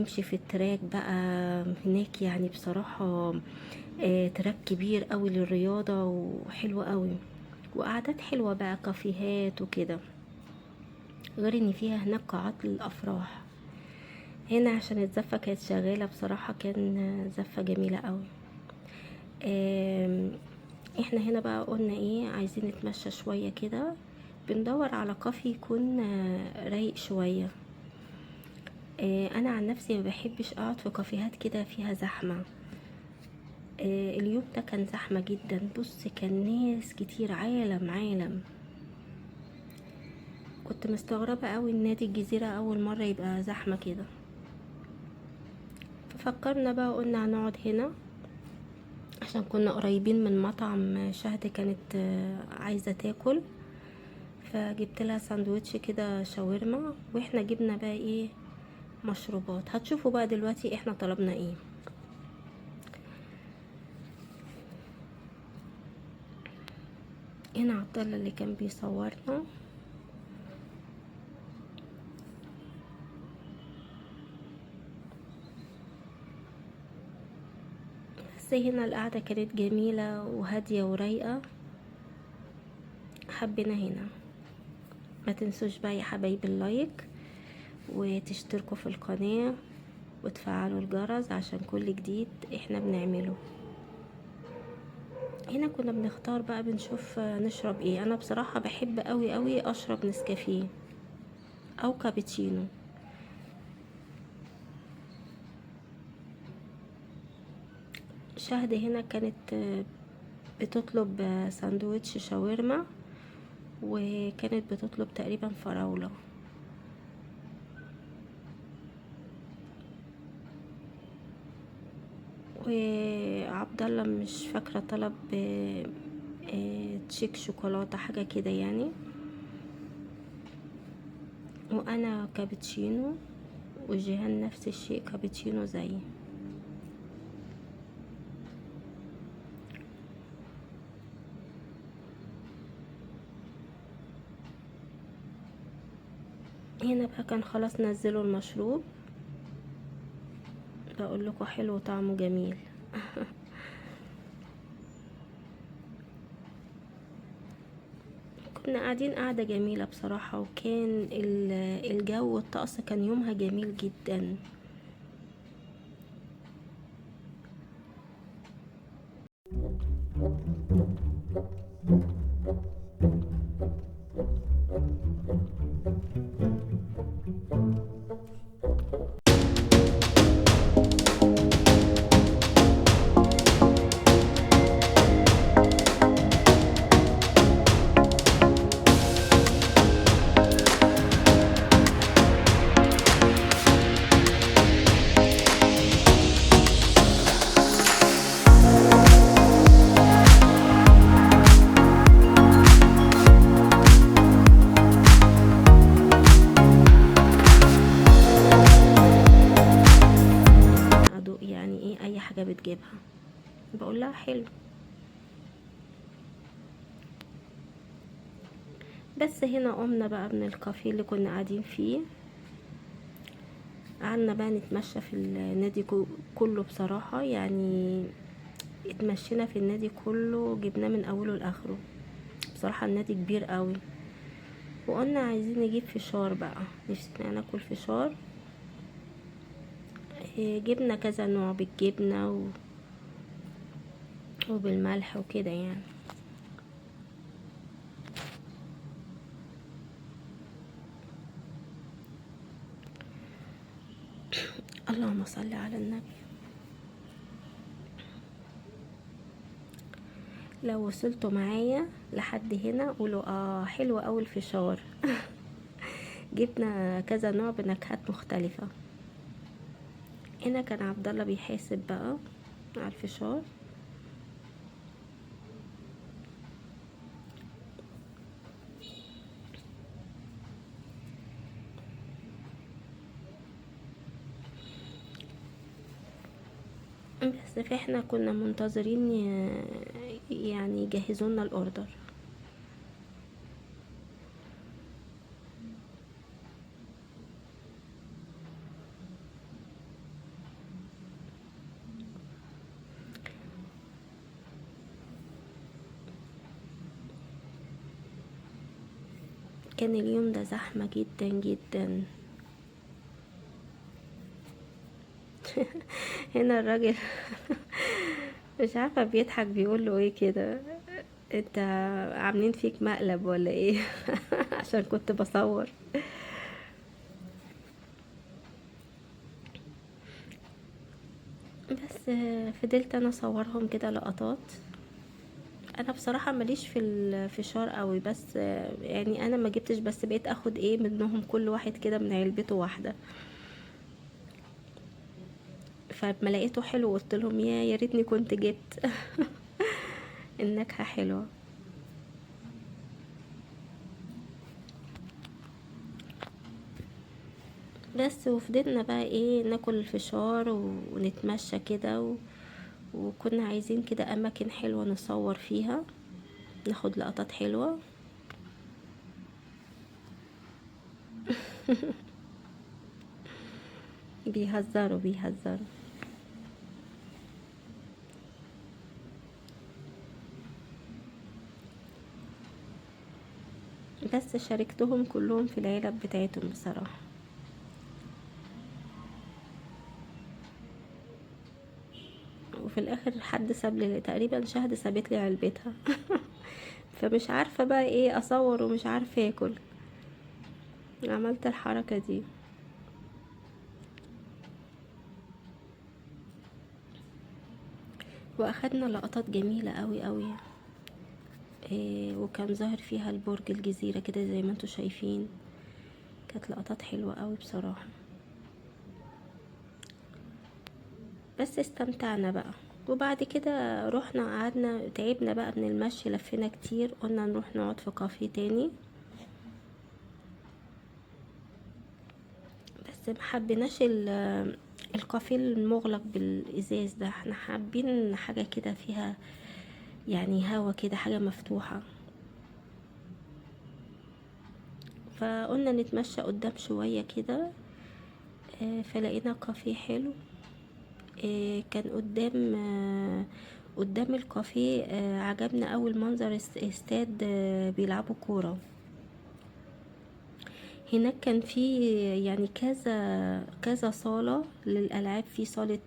نمشي في ال track بقى هناك، يعني بصراحة track كبير قوي للرياضة وحلو قوي، وقعدات حلوة بقى، كافيهات وكده، غير ان فيها هناك قاعات للافراح. هنا عشان الزفة كانت شغالة، بصراحة كان زفة جميلة قوي. احنا هنا بقى قلنا ايه، عايزين نتمشى شوية كده، بندور على كافي يكون رايق شوية. انا عن نفسي ما بحبش اقعد في كافيهات كده فيها زحمة. اليوم ده كان زحمة جدا، بص كان ناس كتير، عالم عالم. كنت مستغربة قوي النادي الجزيرة اول مرة يبقى زحمة كده. ففكرنا بقى قلنا هنقعد هنا عشان كنا قريبين من مطعم شهد كانت عايزة تاكل، فجبت لها ساندوتش كده شاورما، واحنا جبنا بقى ايه مشروبات. هتشوفوا بقى دلوقتي احنا طلبنا ايه. هنا عبد الله اللي كان بيصورنا. بس هنا القعدة كانت جميلة وهادية ورايقة، حبينا هنا. ما تنسوش بقى يا حبايبي ال like، وتشتركوا في القناة، وتفعلوا الجرس عشان كل جديد احنا بنعمله. هنا كنا بنختار بقى، بنشوف نشرب ايه. انا بصراحة بحب قوي قوي اشرب نسكافيه او كابتشينو. شهد هنا كانت بتطلب ساندويتش شاورما، وكانت بتطلب تقريبا فراولة. وعبد الله مش فاكرة طلب تشيك شوكولاتة حاجة كده يعني، وانا كابتشينو، وجيهان نفس الشيء كابتشينو زي. هنا بقى كان خلاص نزلوا المشروب، بقول لكم حلو طعمه جميل. كنا قاعدين قعدة جميلة بصراحة، وكان الجو والطقس كان يومها جميل جدا. حاجة بتجيبها بقول لها حلو. بس هنا قمنا بقى من الكافيه اللي كنا قاعدين فيه، قعدنا بقى نتمشى في النادي كله بصراحة، يعني اتمشينا في النادي كله، جبناه من اوله لاخره. بصراحة النادي كبير قوي. وقلنا عايزين نجيب فشار بقى، نفسنا ناكل فشار. جبنا كذا نوع، بالجبنة وبالملح وكده يعني. اللهم صل على النبي. لو وصلتوا معايا لحد هنا قولوا حلو قوي الفشار. جبنا كذا نوع بنكهات مختلفة. هنا كان عبد الله بيحاسب بقى على الفشار. بس فاحنا كنا منتظرين يعني يجهزوا لنا الاوردر. كان اليوم ده زحمة جدا جدا. هنا الراجل مش عارفة بيضحك بيقول له ايه كده، انت عاملين فيك مقلب ولا ايه؟ عشان كنت بصور. بس فضلت انا اصورهم كده لقطات. انا بصراحة ماليش في الفشار قوي، بس يعني انا ما جبتش، بس بقيت اخد ايه منهم كل واحد كده من علبته واحدة. فما لقيته حلو قلت لهم يا ريتني كنت جبت. النكهة حلوة. بس وفضلنا بقى ايه ناكل الفشار ونتمشى كده، وكنا عايزين كده اماكن حلوة نصور فيها، ناخد لقطات حلوة. بيهزروا بيهزروا. بس شاركتهم كلهم في العلب بتاعتهم بصراحة. وفي الاخر حد ساب لي تقريبا، شهد سابت لي علبتها. فمش عارفة بقى ايه اصور ومش عارفة اكل. عملت الحركة دي. واخدنا لقطات جميلة قوي قوي، وكان ظاهر فيها البرج الجزيرة كده زي ما انتوا شايفين. كانت لقطات حلوة قوي بصراحة. بس استمتعنا بقى. وبعد كده رحنا قعدنا، تعبنا بقى من المشي، لفينا كتير، قلنا نروح نقعد في كافيه تاني. بس ما حبيناش الكافيه المغلق بالازاز ده، احنا حابين حاجة كده فيها يعني هوا كده، حاجة مفتوحة. فقلنا نتمشى قدام شوية كده، فلقينا كافيه حلو. كان قدام الكافيه، عجبنا اول منظر استاد، بيلعبوا كورة هناك. كان في يعني كذا كذا صالة للألعاب، في صالة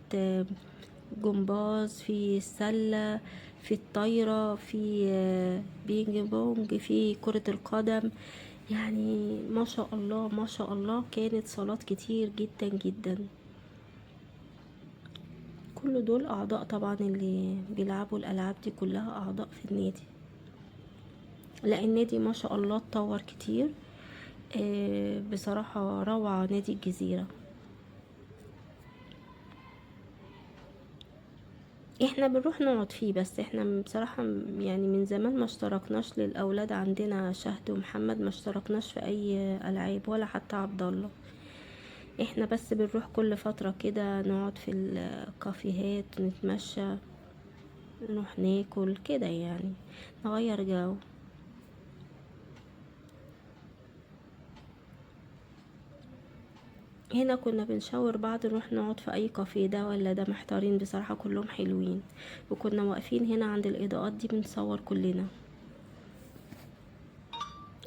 جمباز، في السلة، في الطايرة، في بينج بونج، في كرة القدم. يعني ما شاء الله ما شاء الله، كانت صالات كتير جدا جدا. كل دول أعضاء طبعا اللي بيلعبوا الألعاب دي كلها أعضاء في النادي. لا النادي ما شاء الله اتطور كتير، بصراحة روعة نادي الجزيرة. احنا بنروح نقعد فيه، بس احنا بصراحة يعني من زمان ما اشتركناش للأولاد، عندنا شهد ومحمد ما اشتركناش في أي ألعاب ولا حتى عبد الله. احنا بس بنروح كل فترة كده نقعد في الكافيهات، نتمشى، نروح ناكل كده، يعني نغير جو. هنا كنا بنشاور بعض نروح نقعد في اي كافيه، ده ولا ده، محتارين بصراحة، كلهم حلوين. وكنا واقفين هنا عند الاضاءات دي بنصور كلنا،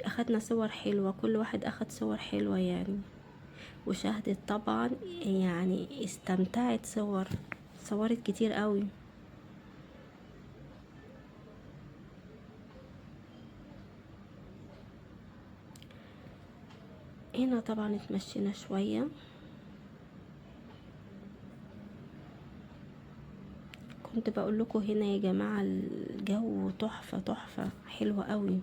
اخدنا صور حلوة، كل واحد اخد صور حلوة يعني. وشاهدت طبعا يعني استمتعت، صورت كتير قوي. هنا طبعا اتمشينا شوية. كنت بقول لكم هنا يا جماعة الجو تحفة تحفة، حلوة قوي.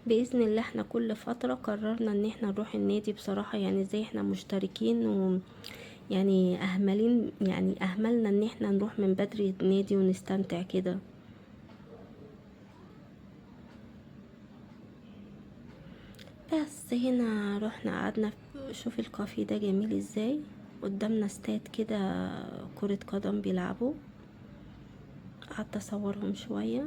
بإذن الله احنا كل فترة قررنا ان احنا نروح النادي بصراحة، يعني ازاي احنا مشتركين و يعني اهملين، يعني اهملنا ان احنا نروح من بدري النادي ونستمتع كده. بس هنا رحنا قعدنا، شوف الكافيه ده جميل ازاي، قدامنا استاد كده كرة قدم بيلعبوا، قعدت اصورهم شوية.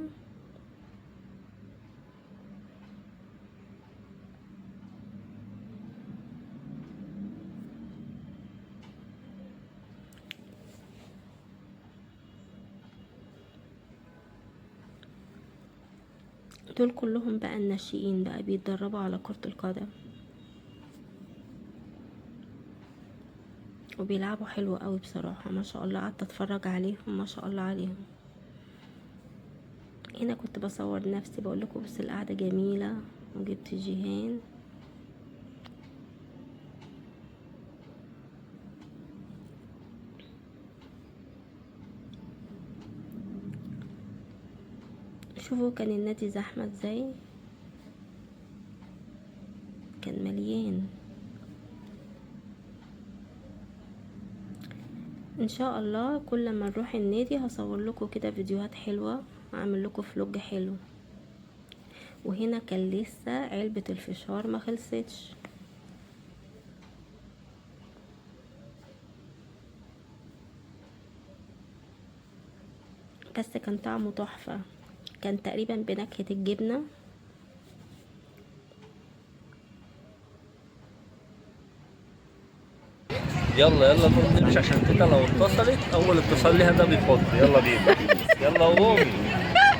دول كلهم بقى الناشئين بقى بيتدربوا على كرة القدم وبيلعبوا حلو قوي بصراحة، ما شاء الله. قعدت اتفرج عليهم، ما شاء الله عليهم. هنا كنت بصور نفسي بقول لكم بس القعدة جميلة، وجبت جيهان. شوفوا كان النادي زحمة ازاي، كان مليان. ان شاء الله كل ما نروح النادي هصور لكم كده فيديوهات حلوة، اعمل لكم فلوج حلو. وهنا كان لسه علبة الفشار ما خلصتش. بس كان طعمه تحفة، كان تقريبا بنكهة الجبنة. يلا يلا نقوم نمشي عشان تيتا لو اتصلت اول اتصال ليها ده بيخض. يلا بينا، يلا قومي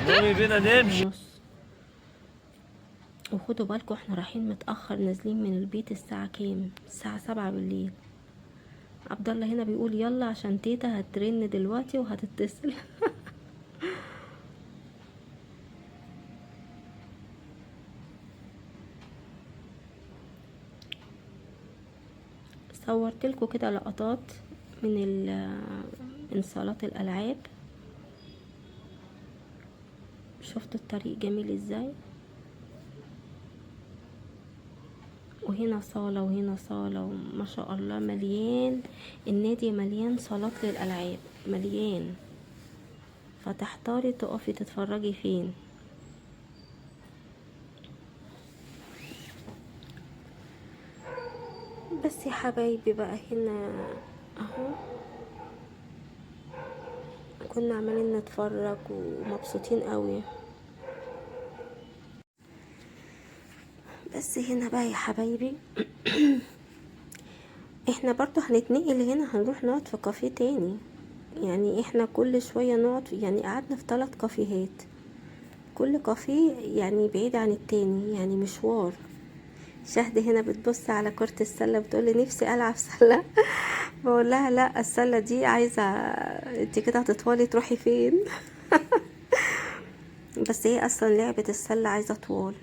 قومي بينا نمشي. ونص. وخدوا بالكم احنا رايحين متأخر، نازلين من البيت الساعة كام؟ الساعة 7 بالليل. عبد الله هنا بيقول يلا عشان تيتا هترن دلوقتي وهتتصل. صورت لكم كده لقطات من صالات الألعاب. شفتوا الطريق جميل ازاي؟ وهنا صالة وهنا صالة، وما شاء الله مليان النادي، مليان صالات للألعاب مليان، فتحتاري تقفي تتفرجي فين. بس يا حبايبي بقى هنا اهو كنا عمالين نتفرج ومبسوطين قوي. بس هنا بقى يا حبايبي احنا برضو هنتنقل هنا، هنروح نقعد في كافيه تاني. يعني احنا كل شوية نقعد، يعني قعدنا في 3 كافيهات، كل كافيه يعني بعيد عن التاني، يعني مشوار. شهد هنا بتبص على كرة السلة بتقولي نفسي ألعب سلة. بقول لها لا السلة دي عايزة انت كده هتطولي تروحي فين. بس هي اصلا لعبة السلة عايزة طوال.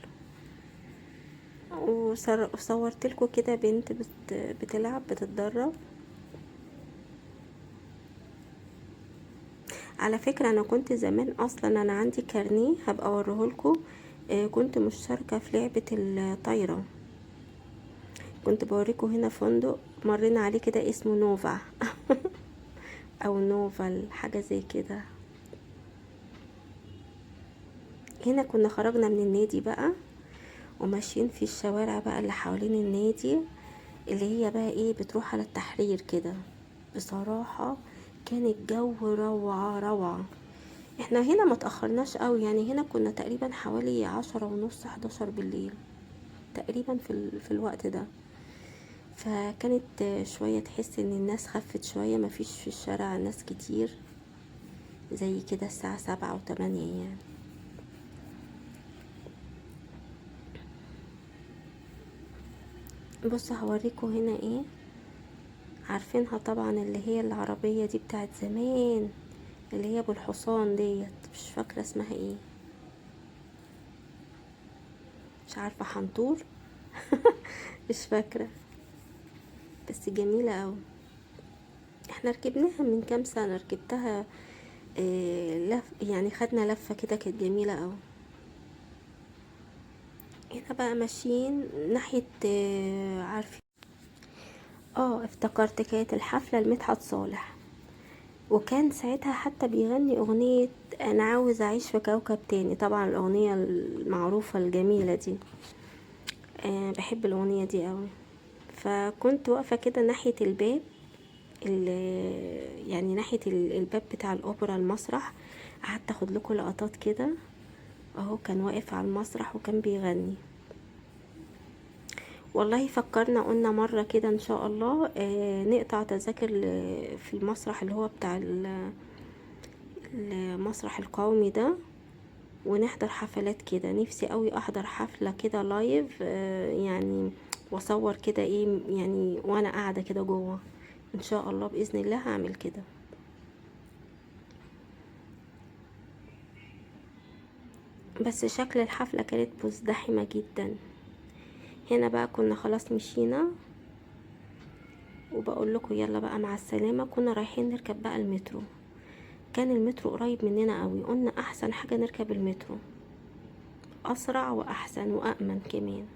وصورت لكم كده بنت بتلعب بتتدرب. على فكرة انا كنت زمان اصلا انا عندي كارنيه هبقى اوريهولكم، كنت مشتركة في لعبة الطايرة. كنت بوريكم هنا فندق مرينا عليه كده اسمه نوفا او نوفل حاجة زي كده. هنا كنا خرجنا من النادي بقى وماشيين في الشوارع بقى اللي حوالين النادي، اللي هي بقى ايه بتروح على التحرير كده. بصراحة كان الجو روعة روعة. احنا هنا ما تأخرناش قوي، يعني هنا كنا تقريبا حوالي 10:30 11 بالليل تقريبا في الوقت ده. فكانت شوية تحس ان الناس خفت شوية، ما فيش في الشارع ناس كتير زي كده الساعة 7 أو 8 يعني. بصوا هوريكم هنا ايه، عارفينها طبعا اللي هي العربية دي بتاعت زمان اللي هي بالحصان ديت، مش فاكرة اسمها ايه، مش عارفة، حنطور مش فاكرة، بس جميلة اوي. احنا ركبناها من كام سنة، ركبتها لف، يعني خدنا لفة كده كانت جميلة اوي. هنا بقى ماشيين ناحية، عارفين، افتكرت كانت الحفلة لمدحت صالح، وكان ساعتها حتى بيغني اغنية انا عاوز اعيش في كوكب تاني، طبعا الاغنية المعروفة الجميلة دي، بحب الاغنية دي قوي. فكنت واقفة كده ناحية الباب، يعني ناحية الباب بتاع الاوبرا المسرح، قعدت اخد لكم لقطات كده اهو. كان واقف على المسرح وكان بيغني. والله فكرنا قلنا مرة كده ان شاء الله، نقطع تذاكر في المسرح اللي هو بتاع المسرح القومي ده، ونحضر حفلات كده. نفسي قوي احضر حفلة كده live، يعني واصور كده ايه يعني وانا قاعدة كده جوه. ان شاء الله بإذن الله هعمل كده. بس شكل الحفلة كانت مزدحمة جدا. هنا بقى كنا خلاص مشينا، وبقول لكم يلا بقى مع السلامة. كنا رايحين نركب بقى المترو، كان المترو قريب مننا قوي، قلنا احسن حاجة نركب المترو، اسرع واحسن وامن كمان.